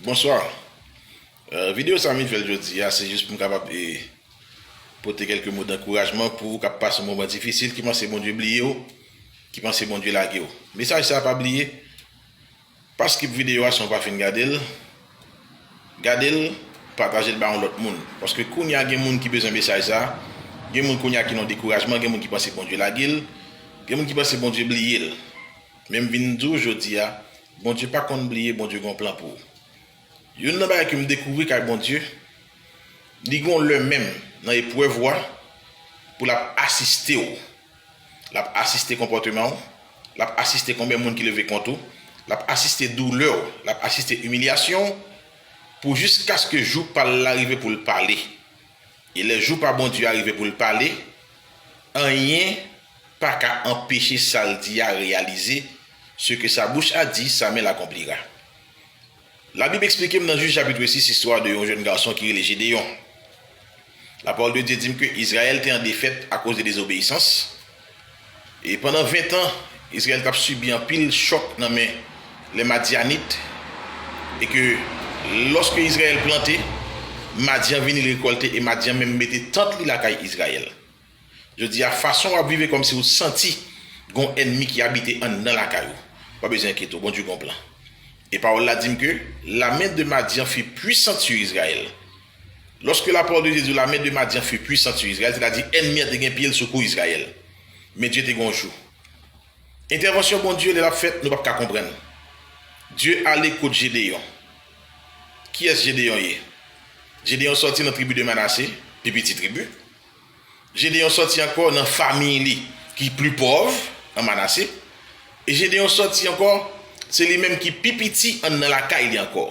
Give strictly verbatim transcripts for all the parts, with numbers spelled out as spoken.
Bonswa. Euh, videyo sa m vin fè l jodi a, se jis pou m kapab, eh, pote kèlke mo dankourajman pou ou k ap pase yon moman difisil, ki panse Bondye bliye w, ki panse Bondye lage w. Mesaj sa a, pa bliye, pa skip videyo a san w pa fin gade l. Gade l, pataje l ba yon lòt moun. Paske kounye a gen moun ki bezwen mesaj sa a, gen moun kounye a ki nan dekourajman, gen moun ki panse Bondye lage l, gen moun ki panse Bondye bliye l. Men m vin di w jodi a, Bondye pa konn bliye, Bondye gen yon plan pou ou. Youn nan bagay ke m dekouvri kay Bondye, li gen yon lè menm nan eprèv ou a, pou l ap asiste w. L ap asiste konpòteman w, l ap asiste konbyen moun ki leve kont ou, l ap asiste doulè w, l ap asiste imilyasyon w, pou jiskaske jou pa l la rive pou l pale. E lè jou pa Bondye a rive pou l pale, anyen pa ka anpeche sa l di a reyalize. Ce que sa bouche a dit, sa main l'accomplira. Labib eksplike m nan Jij chapit sis istwa de yon jèn gason ki rele Jedeyon. La parole de Dieu di m ke Izrayèl te an defèt akoz de dezobeyisans. E pandan ven tan, Izrayèl t ap sibi anpil chòk nan men lè Madyanit. E ke lòske Izrayèl plante, Madyan vini rekòlte e Madyan menm mete tant li lakay Izrayèl. Jodi a, fason w ap vive kòmsi ou santi gon ènmi ki abite anndan lakay ou, pa bezwen enkyete w, Bondye gon plan. E pawòl la di m ke la main de Madyan fut puissante sur Israël. Lorsque la parole de Dieu dit la main de Madyan fut puissante sur Israël, sètadi ènmi an te gen pye l sou kou Izrayèl. Men Dye te gon jou. Entèvansyon Bondye lè l ap fèt, nou p ap ka konprann. Dye ale kot Jedeyon. Kiyès Jedeyon ye? Jedeyon sòti nan tribi de Manase, pi piti tribi. Jedeyon sòti ankò nan fanmi li ki pli pòv an Manase. E Jedeyon sòti ankò, se li menm ki pi piti anndan lakay li ankò.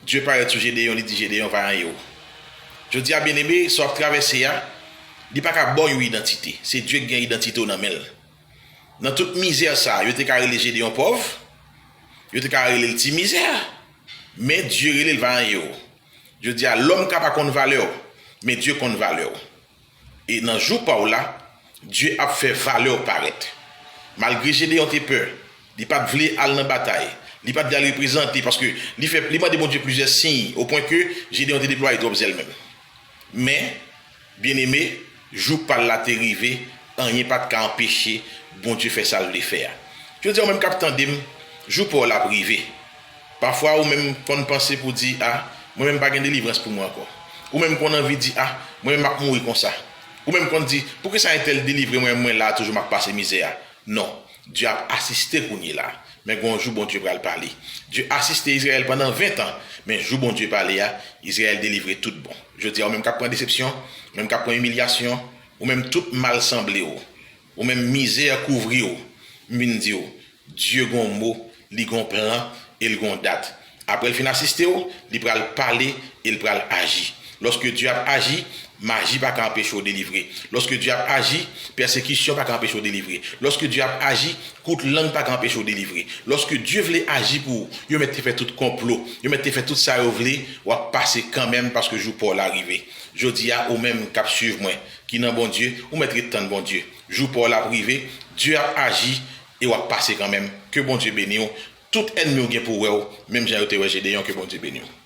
Dye parèt sou Jedeyon, li di Jedeyon, "Vayan ye w." Jodi a, byeneme, sa w ap travèse a, li pa ka ba w yon idantite. Se Dye ki gen idantite w nan men l. Nan tout mizè sa a, yo te ka rele Jedeyon pòv, yo te ka rele l ti mizè, men Dye rele l vayan ye w. Jodi a, lòm ka pa konn valè w, men Dye konn valè w. E nan jou pa w la, Dye ap fè valè w parèt. Malgre Jedeyon te pè, li pa t vle al nan batay, li pa t vle al reprezante, paske li fè, li mande Bondye plizyè siy, o pwen ke Jedeyon te deplwaye twòp zèl menm. Men, byeneme, jou pa l la te rive, anyen pa t ka anpeche Bondye fè sa l vle fè a. Jodi a, ou menm k ap tande m, jou pa w la ap rive. Pafwa, ou menm konn panse pou di, "A, mwen menm pa gen delivrans pou mwen ankò." Ou menm konn anvi di, "A, mwen menm m ap mouri konsa." Ou menm konn di, "Poukisa entèl delivre, mwen menm mwen la a toujou m ap pase mizè a?" Non, Dye ap asiste kounye la. Men gon jou Bondye pral pale. Dye asiste Izrayèl pandan ven tan, men jou Bondye pale a, Izrayèl delivre tout bon. Jodi a, ou menm k ap pran desepsyon, ou menm k ap pran imilyasyon, ou menm tout mal sanble w, ou menm mizè kouvri w, m vin di w, Dye gon mo, li gon plan, e l gon dat. Apre l fin asiste w, li pral pale e l pral aji. Lòske Dye ap aji, maji pa ka anpeche w delivre. Lòske Dye ap aji, pèsekisyon pa ka anpeche w delivre. Lòske Dye ap aji, kout lang pa ka anpeche w delivre. Lòske Dye vle aji pou ou, yo mèt te fè tout konplo, yo mèt te fè tout sa yo vle, w ap pase kanmenm paske jou pa w la rive. Jodi a, ou menm k ap swiv mwen, ki nan Bondye, ou mèt ret tann Bondye. Jou pa w la ap rive, Dye ap aji e w ap pase kanmenm. Ke Bondye beni w. Tout ènmi w gen pou wè w, menm jan yo te wè Jedeyon, ke Bondye beni w.